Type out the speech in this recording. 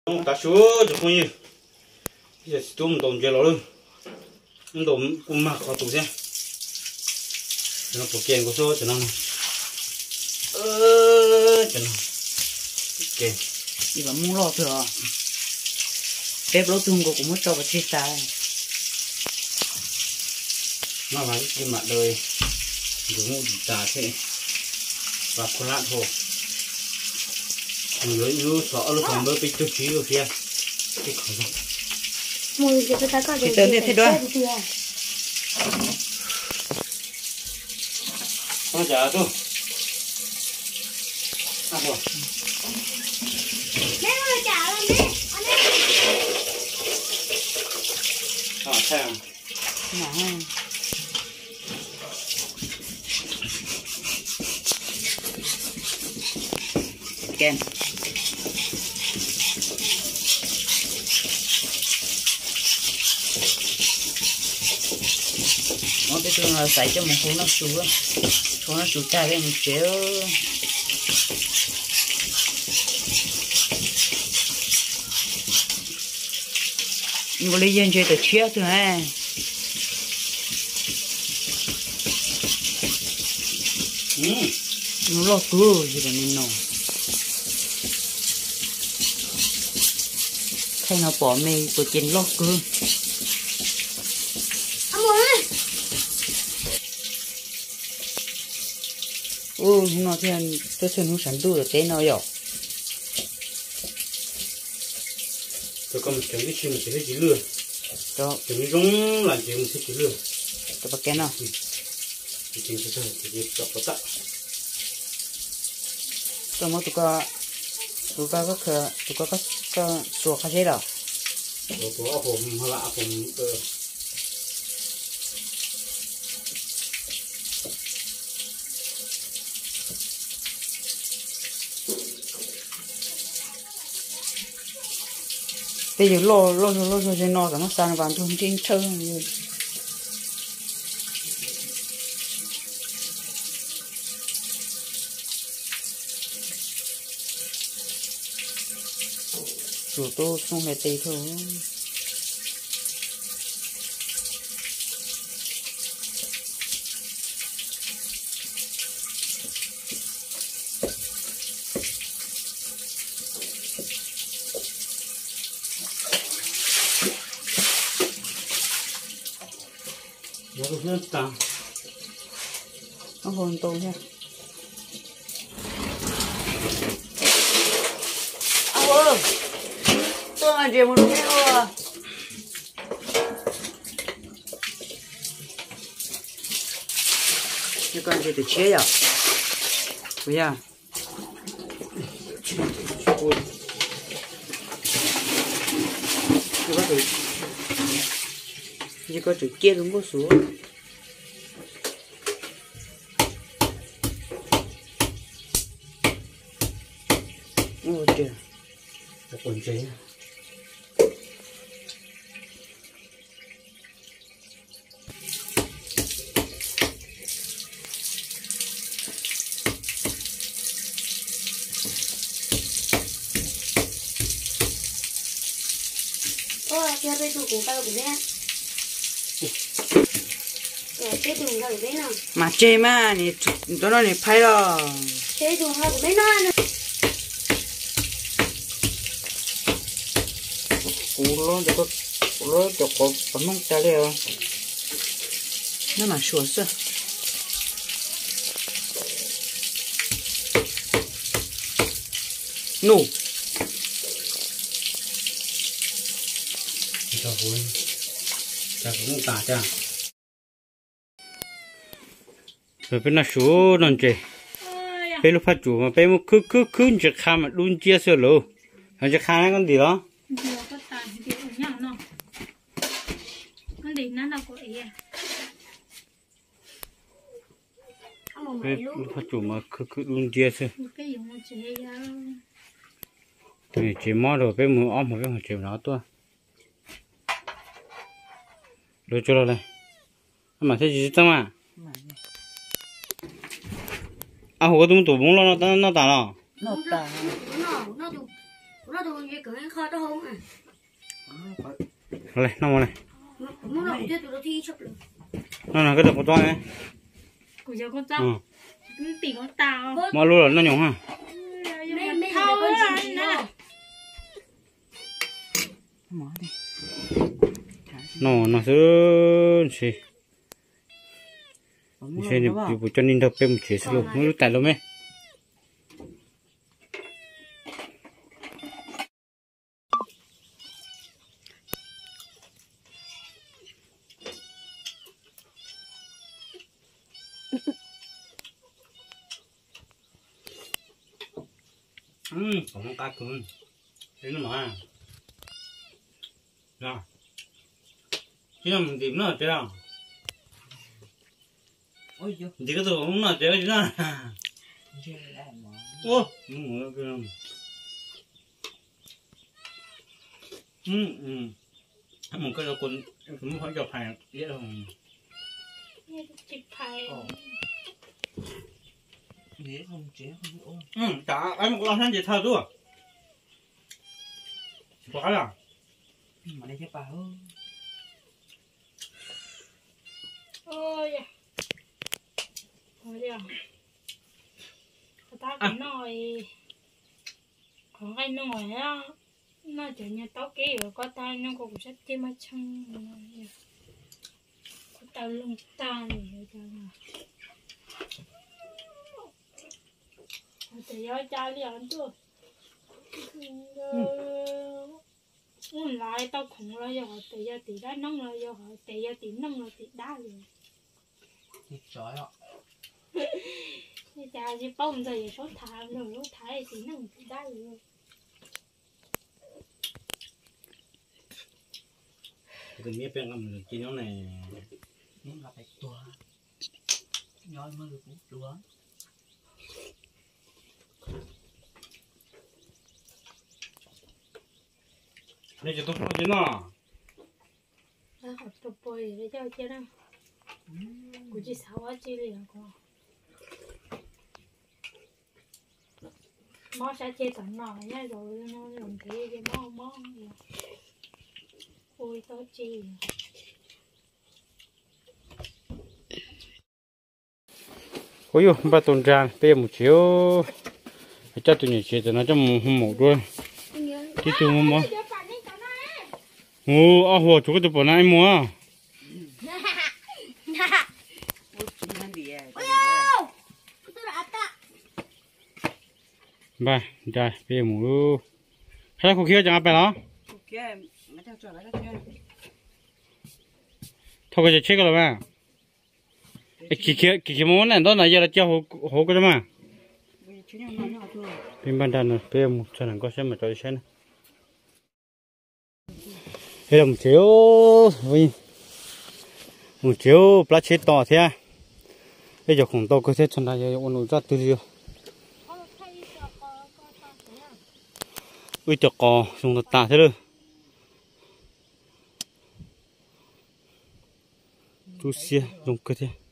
Tav su, cov phooj ywg, txiv tub mus ntaus ntses los lawm. Ntaus kuj mag qhov tus thiab. Cov no puas ke nkaus xwb, cov no. Cov no ke. Ib vam muj loj kawg os. Peb plaub tug nkaus kuv muab tso pov tseg tas. Maj mam li mam daws, nkaus muj tas thiab. Vas khuab lab dhau. Nws yuav ib lub xov ob lub xov npawb peb caug tsib lub thiab. Tsis tau ntej thiab dua. Muab peb tug no xaiv coj mus hu noj su, hu noj su tag peb mus tsev. Nkaus li yawg ntses tawm tshiab tug na. Nws loj kawg, yog li no. Thaij no pom me tus ces loj kawg. Ub, hnub no thiaj tuaj txog hnub sav ntuj teb no yom. Cov ko mus tseem tib si mus tseem thiaj tsis lwj. Cov tseem zoo zoo lam ntses mus thiaj tsis lwj. Cov pas ke no. Tseem tsis txog ces tsom pov tawm. Koj muab tus ko, tus ko, tus ko koj xuas qhov seb los. Tus ob hauv, ho lam ob hauv. Tej yawg loj loj zog loj zog ze no kom muab xa vas ntug ntsej ntshaw. Tsuas tub xoob hla tes thiab. Ntau thiab. Tuaj ntses mus rau nej ua. Koj ntses tawm tshiab yom? Puas yog? Ntshe koj tseem ciaj tus nkuaj xus. Ua tiag, quav ntses. Peb tug kuv nqa kuv me, peb tug nqa kuv me no. Mas tseg mas, nws rov no nws phaib los. Peb tug nqa kuv me no. Kuv, kuv lov cov qos pas nooj tas li os. Nyob mas suav xwb. Nus. Peb noj su noj ntses. Peb lub phaj tsum mas peb muab khwb khwb khwb ntses qha mas dub nciab xwb lauj. Yog ntses qha na koj ntim los? Peb lub phaj tsum mas khwb khwb dub nciab xwb. Tus niam tsev mob rau peb mus ob hmo peb hmo tsev no tuaj. Lov tsuag los li. Ab mam thiab tsis txeeb mas. Ab, hu koj tuaj muab tus moob loj noj tas los? Noj no koj tus qub txob ne. Muab lub los noj nyoos ha. Noj no xwb ntshe, ntshe nws puas coj nej nrog peb mus tsev xwb lauj, muab lub tais los me. Kom qab kawg. Tsis noj mus ntim noj tsev os. Ntim koj tus noj tsev tsis noj. Mus koj tus muaj qhov ib co phais. Tsam ib mus kuv los hnab ntses thawj tuaj. Tsis pom qab los. Qhov tab kuv noj, qhov nqaij noj, noj cov nyuag taub keb yuav koj tag noj kuv sab ceg maj tshee, kuv taw loog tag li. Hais tias yog cas li os ntuj, ub, lawv tau khoom los yog hais tias yog tim dab neeg los yog hais tias yog tim neeg los tim dab li. Cas tsis paub ntxawg yawm saub tham nrog lub tham tim neeg tim dab li. Tus miab peb nqa mus ci nyob ne. Nqa pais tuag, nyob muab lwm kuv tuag. Nej tsis tau poj tsis noj. Kuv tsis xav ua tsi li os. Mob sab ceg tom no nyob zaum no zaum ntev ces mob mob ua tau tsi. Ua yuj, npaj tau nra peb yuav mus tsev. Coj tus niam tsev tam no coj mus hu maum dua. Tib tug mob mob. Hu ob hua tsuav koj tus pom na ib muag. Npaj nra peb yuav mus. Hab, kuv khiav cov nqa pais los? Thauj koj cov tsheb ko los mas. Kiv khiav mus na, ntaub no yog los cia hauv ko mas. Peb npaj nra no peb mus txog nram ko saib mas tso saib na. Peb los mus tsev, mus tsev, plab tsheb to thiab. Ib co khoom ntau kawg thiab, txog nrad yog ua num zaj twg li. Wb cov qos zoo tas tas thiab lawm. Tub siab zoo kawg thiab.